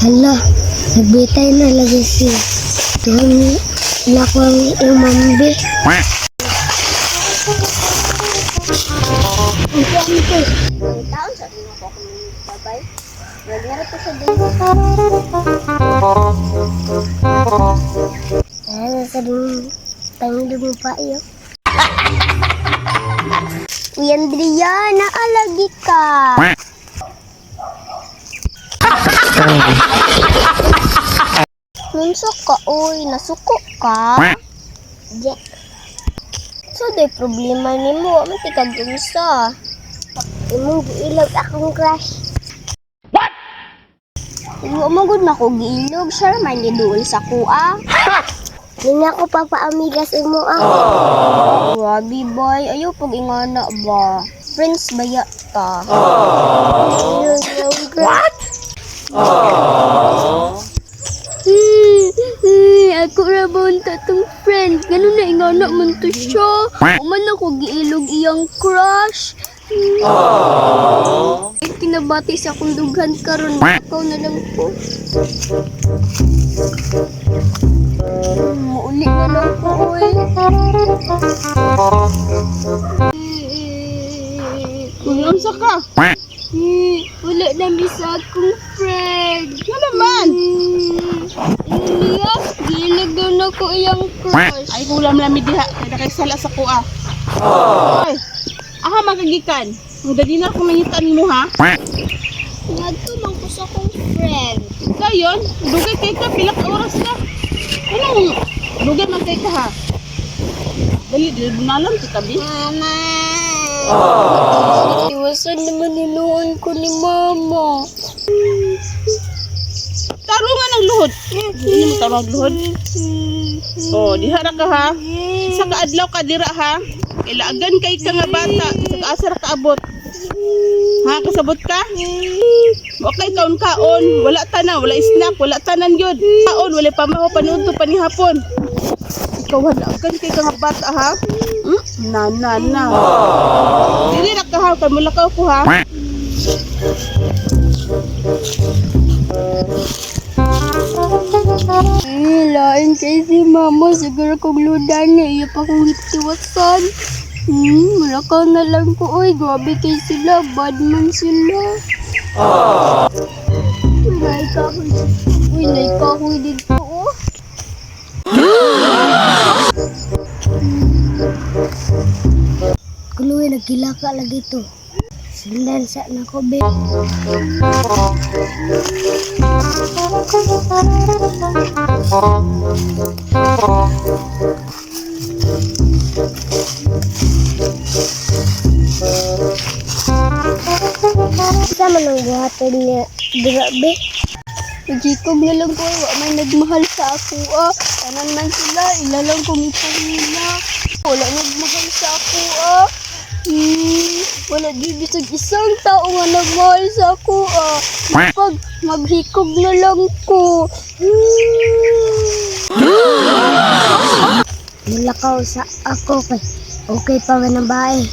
Hala, nagbitay na lagi si Tuhon na ko ang imambi. Ampi, ampi. Taon sa rin ako akong babay. Nagyara ko sa din. Kaya sa ding pangdo mo pa iyo. Uy, Andrea, naalagi ka. Nunso ka, uy. Nasuko ka. Di, So, day problema nimo. Wa man ti kag unsa. Imong giilog akong crush. Wa man gud nako giilog. Siya ra man niduol sa kuha. Di na ko papaamigas imo ah. Grabe, boy. Ayaw pag ingana ba. Friends baya ta. What? Ako ra ba ang tatong friend? Ganun na ingana man to siya. Uman ako giilog iyang crush. Ay, kinabati sa akong dughan karon. Ikaw na lang po. Mauli na lang po, oy. Uy, unsa ka? Wala na mi sa akong friend. Ano naman? Niya, giilog daw na ko iyang crush. Ay, kulam lami diha. Kaya na kay sala sa kuha. Ay, aha magagikan. Ang dali na akong nangitan mo ha. Ngadto man ko sa akong friend. Kayon, dugay kay ka, pila ka oras ka. Anong dugay man kay ka ha? Dali, dali nalam si tabi. Mama. Iwasan naman ninuon ko ni Mama. Tarungan ang luhod. Hindi mo tarungan ang luhod. Oh, diha ra ka ha. Sa kaadlaw ka dira ha. Ilaagan kay ka nga bata, sa kaasa ra kaabot. Ha, kasabot ka? Wa kay kaon kaon, wala tanan, wala snack, wala tanan yun. Kaon, wala pamaho panuto panihapon. Ikaw halagan kay ka nga bata ha. Hmm? Na na na. Dili ra ka ha, kay mulakaw ko ha. Eh, lain kay si Mama. Siguro kong ludan niya. Iya pa kong itiwasan. Mulakaw na lang ko. Uy, grabe kay sila. Bad man sila. Uy, naikahoy. Uy, naikahoy dito. Oh. Kuloy nagkilaka lagi to. Sindan sa nako be. Sa man ang buhaton niya dira be. Nagikog na lang ko. Wa may nagmahal sa ako. Ah. Tanan man sila. Ila lang kong ipangila. Wala nagmahal sa ako. Ah. Wala di bisag isang tao nga nagmahal sa ako. Ah. Pag maghikog na lang ko. Mulakaw sa ako kay okay pa man ang bae.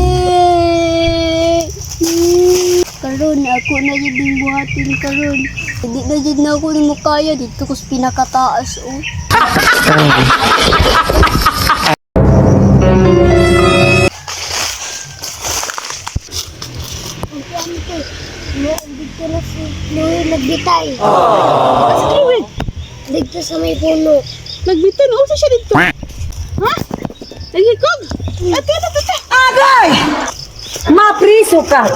Eh, Karon ako na jud yung buhatin karon. Hindi na jud na ako nimo kaya dito ko sa pinakataas oh. Ampi ampi. No, dito na si Chloe nagbitay. Asa Chloe? Dito sa may puno. Nagbitan, unsa siya dito? Ha? Naghikog? Ate, ate, ate. Agay! Mapriso ka!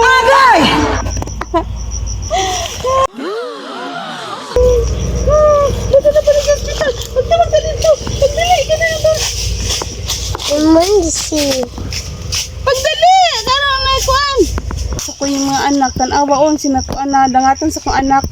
Agay! Dito na pala sa ospital. Magtawag ka dito. Pagdali ka na dito. Naman si Pagdali! Gano'n ang may kuan? Sa ko yung mga anak, tanawa on, sinakuan na, dangatan sa kong anak.